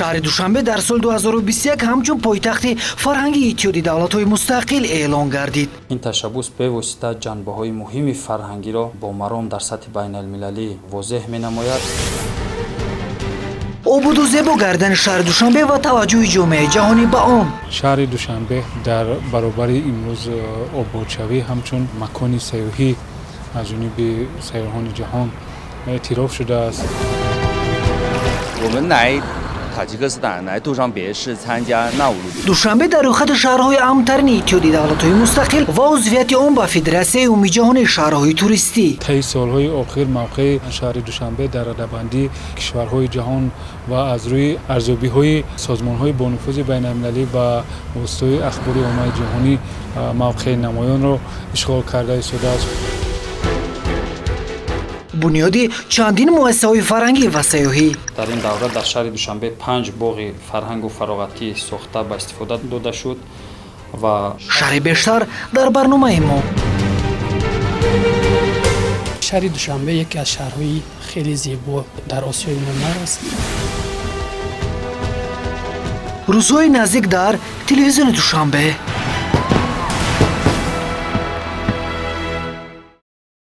Шаҳри Душанбе дар соли 2021 ҳамчун пойтахти фарҳангии Иттиҳоди Давлатҳои Мустақил эълон гардид. Ин ташаббус бевосита ҷанбаҳои муҳими фарҳангиро бо маром дар сатҳи байналмилалӣ возеҳ менамояд. Ободу зебо гардани шаҳри Душанбе ва таваҷҷӯҳи ҷомеаи ҷаҳонӣ ба он. Шаҳри Душанбе дар баробари имрӯз ободшавӣ ҳамчун макони сайёҳӣ аз ҷониби сайёҳони ҷаҳон эътироф шудааст. Душанбе дар рӯйхати шаҳрҳои амнтарини Иттиҳоди Давлатҳои Мустақил ва узвияти он ба Федератсияи Умумиҷаҳонии шаҳрҳои туристӣ. Таи солҳои охир мавқеи шаҳри Душанбе дар радабандии кишварҳои ҷаҳон ва аз рӯи арзёбиҳои созмонҳои бонуфузи байналмилалӣ ва воситаҳои ахбори оммаи ҷаҳонӣ мавқеи намоёнро ишғол карда истодааст. Бунёди чандин муассисаҳои фарҳангӣ ва сайёҳӣ. Дар ин давра дар шаҳри Душанбе панҷ боғи фарҳангу фароғатӣ сохта ба истифода дода шуд ва Шарҳи бештар дар барномаи мо. Шаҳри Душанбе яке аз шаҳрҳои хеле зебо дар Осиёи Миёна аст. Рӯзҳои наздик дар телевизиони Душанбе.